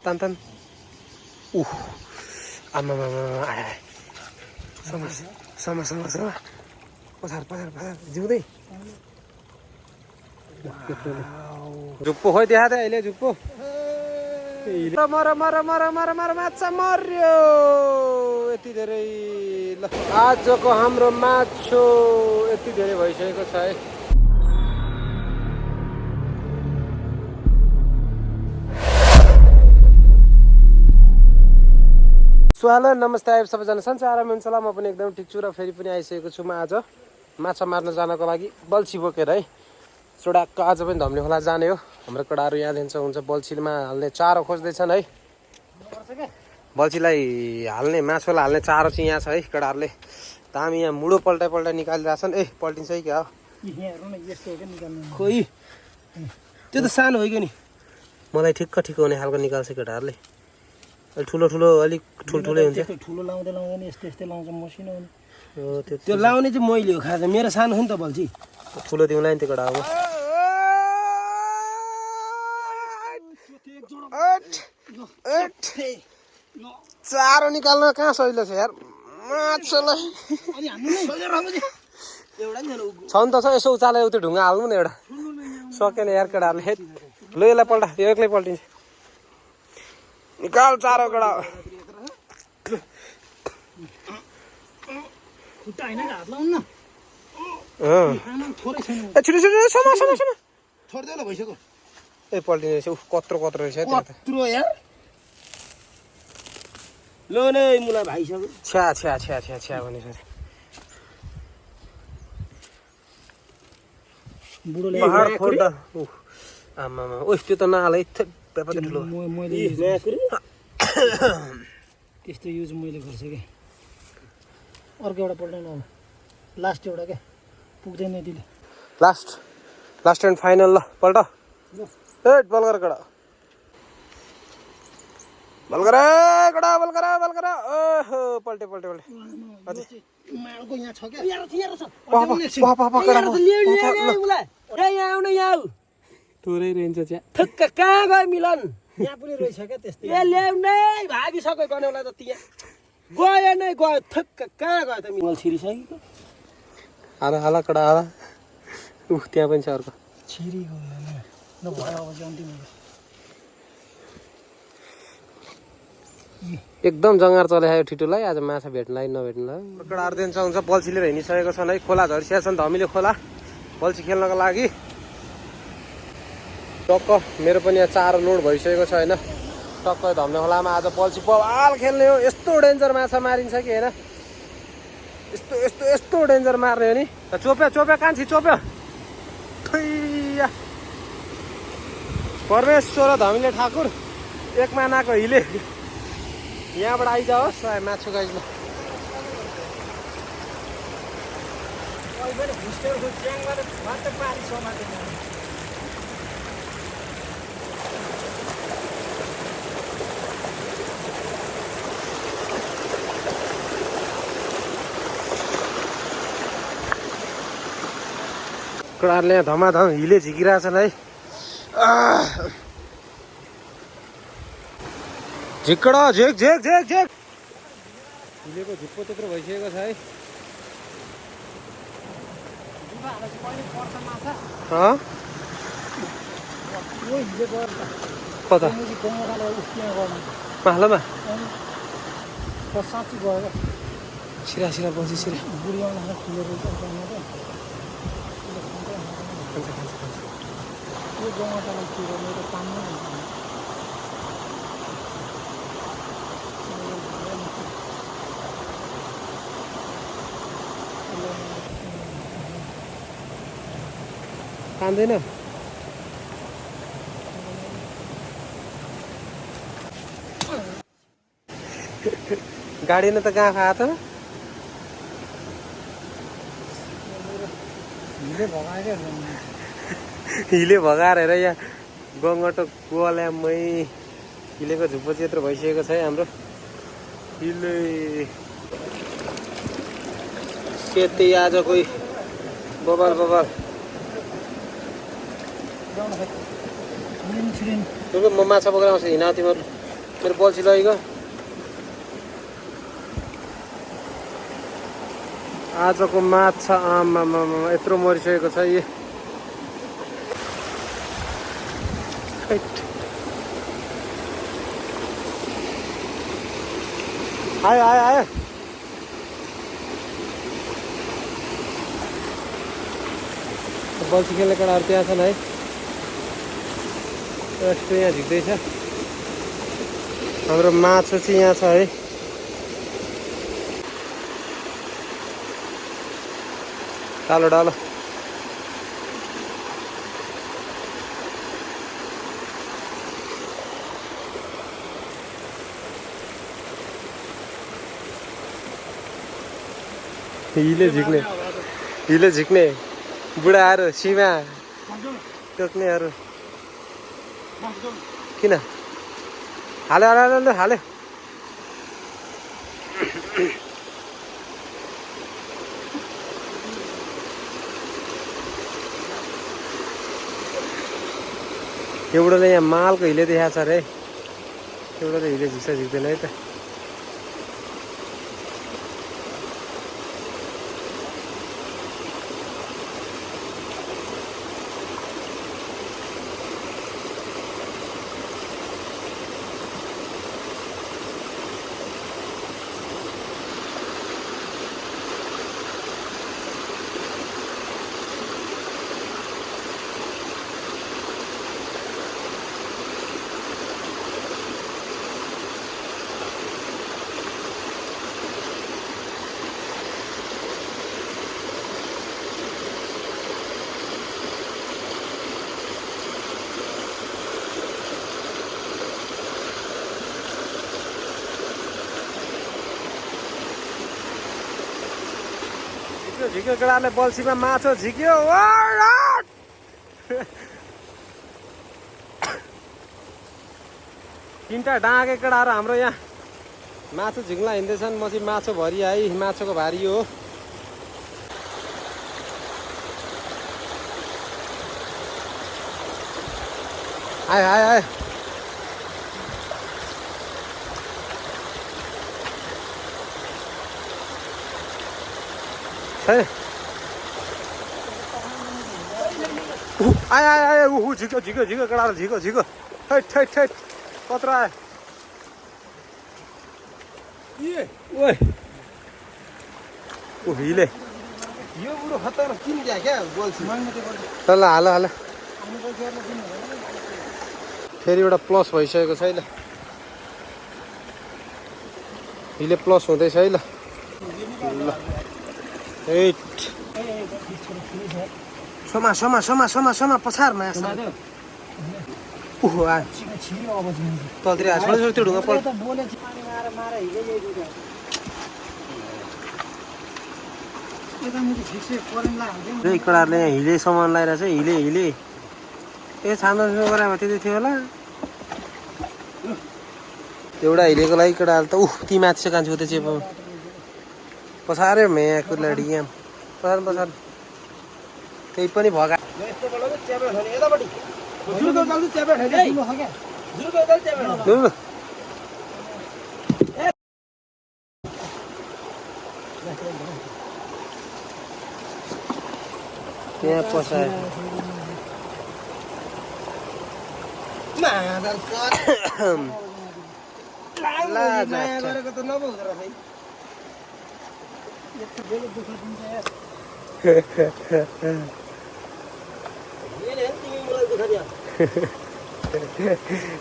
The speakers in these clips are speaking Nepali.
तान आमा समा पछार जिउँदै झुप्पो खोइ देखा थियो अहिले झुप्पो मर माछा मर्यो यति धेरै ल आजको हाम्रो माछो यति धेरै भइसकेको छ है हेलो नमस्ते आइब सबैजना सन्चै आराम हुन्छ होला म पनि एकदम ठिक छु र फेरि पनि आइसकेको छु म आज माछा मार्न जानको लागि बल्छी बोकेर है चुडाक्क आज पनि धम्ने खोला जाने हो हाम्रो कडाहरू यहाँदेखि हुन्छ बल्छीमा हाल्ने चारो खोज्दैछन् है बल्छीलाई हाल्ने माछोलाई हाल्ने चारो चाहिँ यहाँ छ है कडाहरूले दामी यहाँ मुडो पल्टा निकालिरहेछन् ए पल्टिन्छ है क्या हो खोइ त्यो त सानो हो कि नि मलाई ठिक्क हुने खालको निकाल्छ केटाहरूले ठुलो अलिक ठुल्ठुलै हुन्छ ठुलो लाउँदै नि यस्तै लाउँछ मसिनो त्यो लाउने चाहिँ मैले हो खाजा मेरो सानो हो नि त बल्छी ठुलो दिउँला नि त्यो कडा अब चारो निकाल्न कहाँ सजिलो छ यार माछालाई छ नि त छ यसो उचालेर त्यो ढुङ्गा हाल्नु न एउटा सकेन यार केटाहरूले ल यसलाई पल्टा यो एक्लै पल्टिन्छ निकाल चारो कडा ए पल्टिने कत्रो रहेछ लो नै मुला भाइसक्यो छ्या भनेछ पहाड खोल्दा आमा ओइ त्यो त नहालै ठुलो त्यस्तो युज मैले गर्छु क्या अर्को एउटा पल्टाउनु अब लास्ट एउटा क्या पुग्दैन यतिले लास्ट एन्ड फाइनल ल पल्ट ए बल गर कडा ओहो पल्टे मालको यहाँ छ क्या टोरै रहन्छ चाहिँ ठक्क कहाँ गयो मिलन यहाँ पनि रहेछ क्या त्यस्तै ल्याउनै भागिसक्यो गनेउला त त्यहाँ गयो नै गयो ठक्क कहाँ गयो त मिलन छिरिसक्यो हाला कडा हाला त्यहाँ पनि छ अर्को छिरी गयो नभयो अब अन्तिम एकदम जङ्गार चलायो ठिटोलाई आज माछा भेट्नलाई नभेट्नलाई कडाहरू दिन्छ हुन्छ बल्छी लिएर हिँडिसकेको छन् है खोला झरिसिया छन् धमिलो खोला बल्छी खेल्नको लागि टक्क मेरो पनि यहाँ चारो लोड भइसकेको छ होइन टक्क धम्ने खोलामा आज बल्छी बवाल खेल्ने हो यस्तो डेन्जर माछा मारिन्छ कि होइन यस्तो डेन्जर मार्ने हो नि चोप्यो कान्छी चोप्यो परमेश्वर धमिले ठाकुर एक मानाको हिले यहाँबाट आइजाओस् माछु गाइजमा कडाहरूले धमाधम हिले झिकिरहेछन् है झिक्कडा झेक हिलेको झुप्पो त्यत्रो भइसकेको छ है कता माहलोमा साँच्ची गयो सिरा बसी सिरा कान्दैन गाडी न त कहाँ खायो त हिले भगाएर हेर यहाँ गङ्गटो गोल्यामै हिलेको झुप्पो चाहिँ यत्रो भइसकेको छ है हाम्रो हिले सेतै आज कोही बबाल म माछा बोकेर आउँछु हिँड तिमीहरू मेरो बल्छी लगेको आजको माछा आमामा यत्रो मरिसकेको छ यी आयो आयो आयो बल्छी खेल्ने केटाहरू त्यहाँ छन् है यस्तो यहाँ झिक्दैछ हाम्रो माछा चाहिँ यहाँ छ है डालो डालो हिले झिक्ने बुढाहरू सीमा टोक्नेहरू किन हाल्यो हाल्यो हाल्यो एउटाले यहाँ मालको हिले देखाएको छ अरे एउटाले हिले झिक्छ झिक्दैन है त झिक्यो केटाले बल्छीमा माछा झिक्यो तीनटा डाँगे केटाहरू हाम्रो यहाँ माछा झिक्ला हिँड्दैछन् म चाहिँ माछा भरि है माछाको भारी हो आयो आयो आयो छैन आयो आयो आयो ऊ झिक्यो झिक्यो झिक्यो केटाहरू झिक्यो झिक्यो ठैट ठैट ठैट कत्रो आयो ओए ऊ हिले यो बुढो खतरा किन क्या क्या बोल्छु ल हाल हाल फेरि एउटा प्लस भइसकेको छ है ल हिले प्लस हुँदैछ है ल ल सोमा सोमा सोमा सोमा सोमा पछारमा उहो आ तलतिर आ छोड छोड त्यो ढुङ्गा पल त्यही कडारले यहाँ हिले सामान लगाइरहेछ हिले हिले ए छाम्दा गरायो त्यति थियो होला एउटा हिलेको लागि कडार त ती माथि छ कान्छुको त्यो चेप पछार्यो मेको लडी यहाँ पछार पछार त्यही पनि भगा त्यहाँ पछार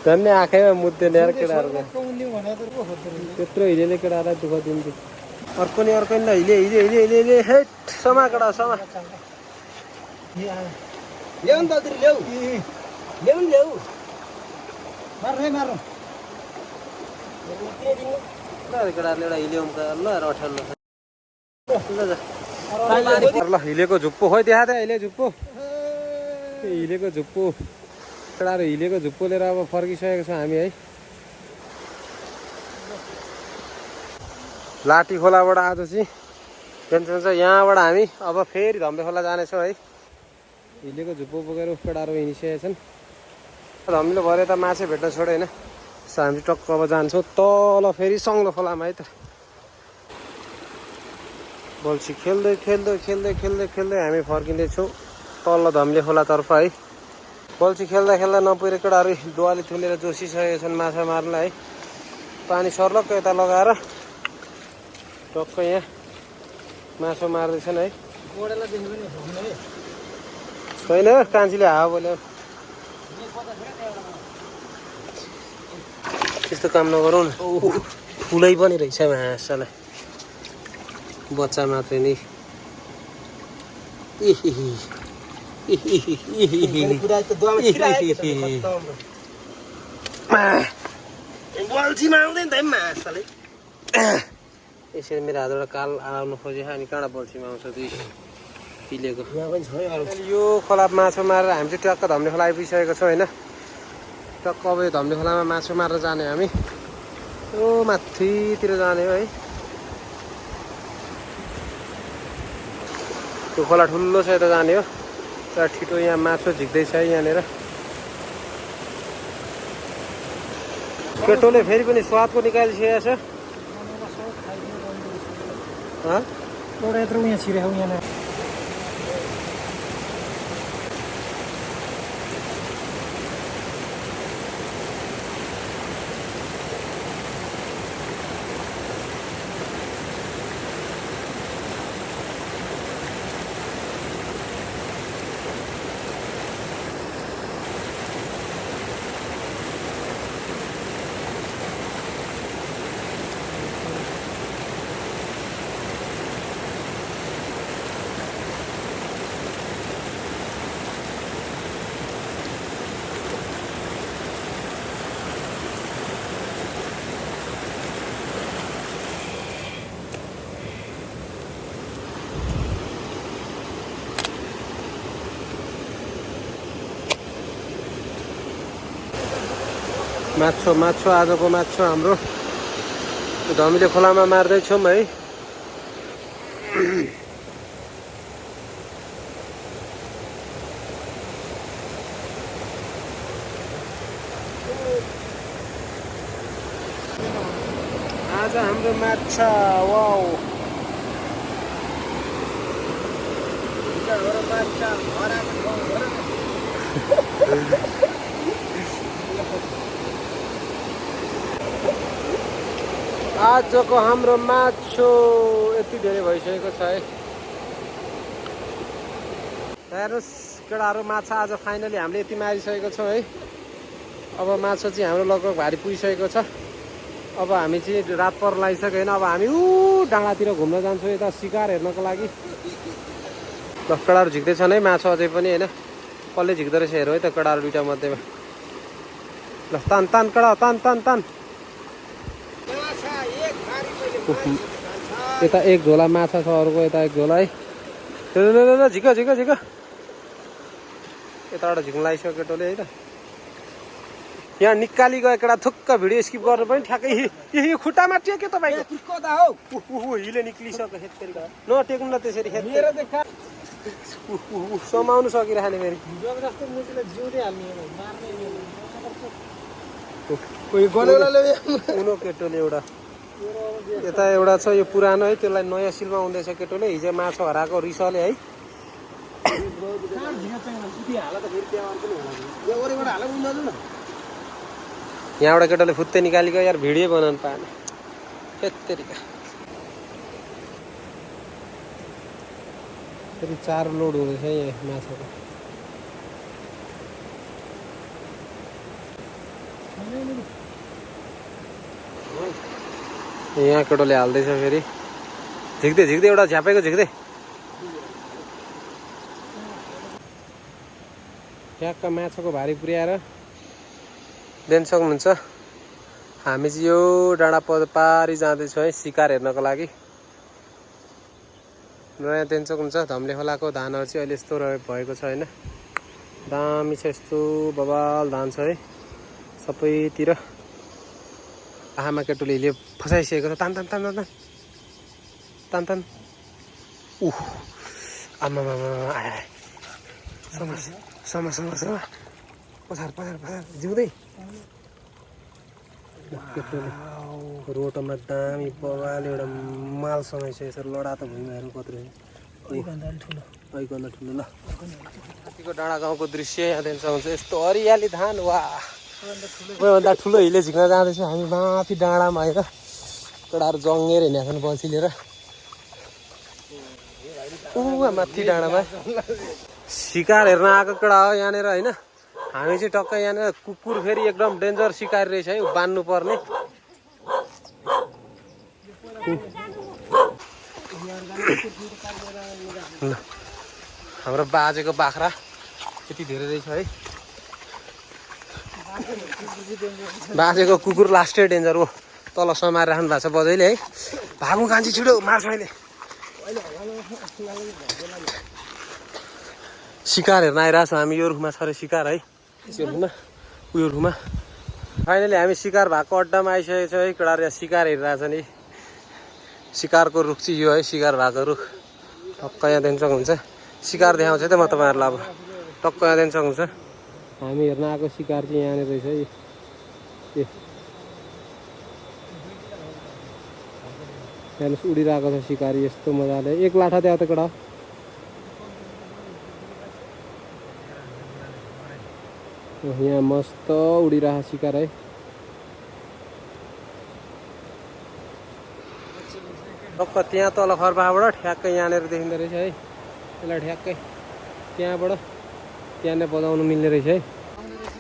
धन्य आँखैमा मुद्दे ल्याएर केटाहरूको त्यत्रो हिलेले केटाहरूलाई दुःख दिन्थ्यो अर्को नि ल हिले हिले हिले हिले हिले हेट समा केटा समा ल्याउ नि त ल्याउ ल्याउ नि ल्याउ केटाहरूले एउटा हिल्याउँ ल अठाल्लो ल हिलेको झुप्पो खोइ देखा थियो अहिले झुप्पो हिलेको झुप्पो केटाहरू हिलेको झुप्पो लिएर अब फर्किसकेको छ हामी है लाठी खोलाबाट आज चाहिँ टेन्सन छ यहाँबाट हामी अब फेरि धम्बे खोला जानेछौँ है हिलेको झुप्पो बोकेर केटाहरू हिँडिसकेका छन् धमिलो भरे त माछा भेट्न छोड्यो होइन हामी टक्क अब जान्छौँ तल फेरि सङ्लो खोलामा है त। बल्छी खेल्दै खेल्दै खेल्दै खेल्दै खेल्दै हामी फर्किँदैछौँ तल धम्ले खोलातर्फ है। बल्छी खेल्दा खेल्दा नपुगेर केटाहरू दुवाली थुलेर जोसिसकेका छन् माछा मार्नलाई है। पानी सर्लक्क यता लगाएर टक्क यहाँ माछा मार्दैछन् है। छैन कान्छीले हावा बोल्यो त्यस्तो काम नगरौँ न। ठुलै पनि रहेछ माछालाई बच्चा मात्रै नि। बल्छीमा आउँदैन त माछाले। यसरी मेरो हातबाट काल आउनु खोज्यो अनि कहाँबाट बल्छीमा आउँछ दुई पिलेको। यो खोला माछा मारेर हामी चाहिँ टक्क धम्ने खोला आइपुगिसकेको छौँ होइन। टक्क अब यो धम्ने खोलामा माछा मारेर जाने हामी। यो माथितिर जाने हो है। त्यो खोला ठुलो छ यता जाने हो। तर छिटो यहाँ माछा झिक्दैछ यहाँनिर। केटोले फेरि पनि स्वादको निकालिसकेको छ। एउटा यत्रो उहाँ छिरेको यहाँ माछो माछो आजको माछो हाम्रो धमिलो खोलामा मार्दैछौँ है। आज हाम्रो माछा वाउ आजको हाम्रो माछो यति धेरै भइसकेको छ है। हेर्नुहोस् केटाहरू माछा आज फाइनली हामीले यति मारिसकेको छौँ है। अब माछा चाहिँ हाम्रो लगभग भारी पुगिसकेको छ। अब हामी चाहिँ रात पर लगाइसक्यो होइन। अब हामी डाँडातिर घुम्न जान्छौँ यता शिकार हेर्नको लागि। ल केटाहरू झिक्दैछन् है माछा अझै पनि होइन। कसले झिक्दो रहेछ हेरौँ है त केटाहरू दुइटा मध्येमा। ल तान तान केटा तान तान तान। यता एक झोला माछा छ अरूको यता एक झोला है। झिक झिक झिक यताबाट झिक्नु लगाइसक्यो केटोले है त। यहाँ निकाली गयो केटा थुक्क भिडियो स्किप गर्नु पनि ठ्याक्कै यो खुट्टामा टेक्यो तपाईँको हिले निक्लिसक्यो। नटेक्नु न त्यसरी समाउनु सकिरहेने फेरि उनो केटोले एउटा यता एउटा छ यो पुरानो है त्यसलाई नयाँ सिलमा हुँदैछ केटोले। हिजो माछा हराएको रिसले है। यहाँबाट केटोले फुत्तै निकाली गयो यार भिडियो बनाउनु पाएन त्यत्तरीका। फेरि 4 लोड हुँदैछ यहाँ माछाको। यहाँ केटोले हाल्दैछ फेरि झिक्दै झिक्दै एउटा झ्यापेको झिक्दै ट्याक्क माछाको भारी पुर्याएर देन सक्नुहुन्छ। हामी चाहिँ यो डाँडा पारी जाँदैछौँ है शिकार हेर्नको लागि। नयाँ देन सक्नुहुन्छ धम्ले खोलाको धानहरू चाहिँ अहिले यस्तो भएको छ होइन। दामी छ यस्तो बबाल धान छ है सबैतिर। आमा केटोले हिले फसाइसकेको छ। तान तान तान तान तान तान आमा आए समा पछार पछार पछार जिउँदै केटोले रोटोमा दामी बगाल एउटा मालसँग यसरी लडा त भुइँमा हेर्नु कत्रो ठुलो ल माथिको डाँडा गाउँको दृश्य यहाँदेखि हुन्छ यस्तो हरियाली धान वा सबैभन्दा ठुलो हिले झिक्न जाँदैछौँ हामी माथि डाँडामा आएर केटाहरू जङ्गेर हिँडेका छन् बल्छी लिएर माथि डाँडामा शिकार हेर्न आएको केटा हो यहाँनिर होइन हामी चाहिँ टक्कै यहाँनिर कुकुर फेरि एकदम डेन्जर शिकारी रहेछ है बान्नु पर्ने हाम्रो बाजेको बाख्रा यति धेरै रहेछ है बाजेको कुकुर लास्टै डेन्जर हो तल समाएर राख्नु भएको छ बजैले है भागौँ कान्छी छिटो मार्छ अहिले शिकार हेर्न आइरहेको छ हामी यो रुखमा छ अरे शिकार है यो रुखमा उयो रुखमा फाइनली हामी शिकार भएको अड्डामा आइसकेको छ है केटाहरू यहाँ शिकार हेरिरहेछ नि शिकारको रुख चाहिँ यो है शिकार भएको रुख टक्क यहाँदेखि सक्नुहुन्छ शिकार देखाउँछ त म तपाईँहरूलाई अब टक्क यहाँदेखि सक्नुहुन्छ हामी हेर्न आएको शिकार चाहिँ यहाँनिर रहेछ है हेर्नुहोस् उडिरहेको छ शिकारी यस्तो मजाले एक लाठा त्यहाँ त केटा यहाँ मस्त उडिरहेको शिकार है टक्क त्यहाँ तल खर्बाबाट ठ्याक्कै यहाँनिर देखिँदो रहेछ है यसलाई ठ्याक्कै त्यहाँबाट त्यहाँनिर बजाउनु मिल्ने रहेछ है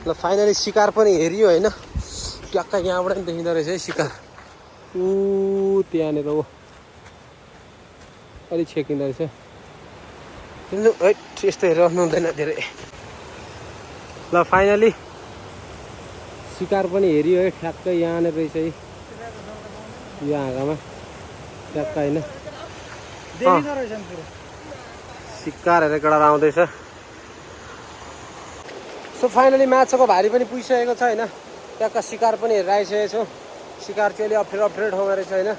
ल फाइनली शिकार पनि हेरियो होइन ट्याक्कै यहाँबाट पनि देखिँदो रहेछ है शिकार त्यहाँनिर हो अलिक छेकिँदो रहेछ यस्तो हेरिरहनु हुँदैन धेरै ल फाइनली शिकार पनि हेरियो है ठ्याक्कै यहाँनिर रहेछ है यो हाँगामा ट्याक्कै होइन शिकार हेरेर केटा आउँदैछ सो फाइनली माछाको भारी पनि पुगिसकेको छ होइन ट्याक्क शिकार पनि हेरेर आइसकेको छु शिकार चाहिँ अलिक अप्ठ्यारो ठाउँमा रहेछ होइन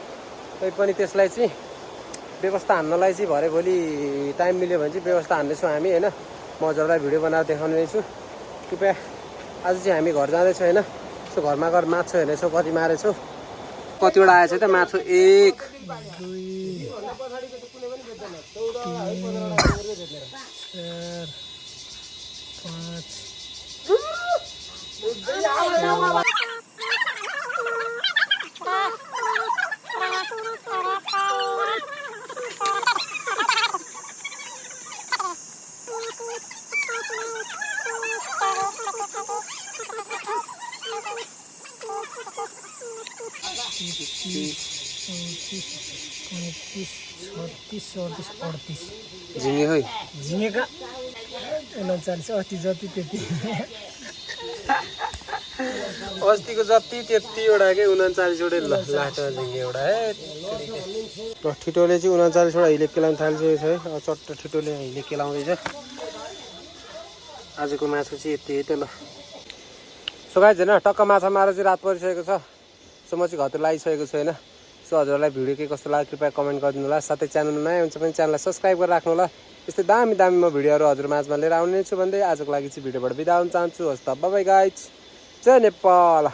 तैपनि त्यसलाई चाहिँ व्यवस्था हान्नलाई चाहिँ भरे भोलि टाइम मिल्यो भने चाहिँ व्यवस्था हान्नेछौँ हामी होइन म हजुरलाई भिडियो बनाएर देखाउने रहेछु कृपया आज चाहिँ हामी घर जाँदैछौँ होइन सो घरमा गएर माछा हेर्नेछौँ कति मारेछौँ कतिवटा आएछ त माछा 1 2 झिङ्गे है झिँगेका 39 अस्ति जति त्यति अस्तिको जति त्यतिवटा के 39वटै लाटो झिङ्गे एउटा है ठिटोले चाहिँ 39वटा हिले केलाउन थालिसकेको छ है अब चट्ट ठिटोले हिले केलाउँदैछ आजको माछा चाहिँ यति है त ल सो गाइज होइन टक्क माछा मारेर चाहिँ रात परिसकेको छ सो म चाहिँ घरतिर लागिसकेको छु होइन सो हजुरलाई भिडियो के कस्तो लाग्यो कृपया कमेन्ट गरिदिनु होला साथै च्यानलमा नयाँ हुन्छ भने च्यानललाई सब्सक्राइब गरेर राख्नु होला यस्तै दामी दामी म भिडियोहरू हजुर माझमा लिएर आउने छु भन्दै आजको लागि चाहिँ भिडियोबाट बिदा हुन चाहन्छु हस् त बाइ बाइ गाइज जय नेपाल।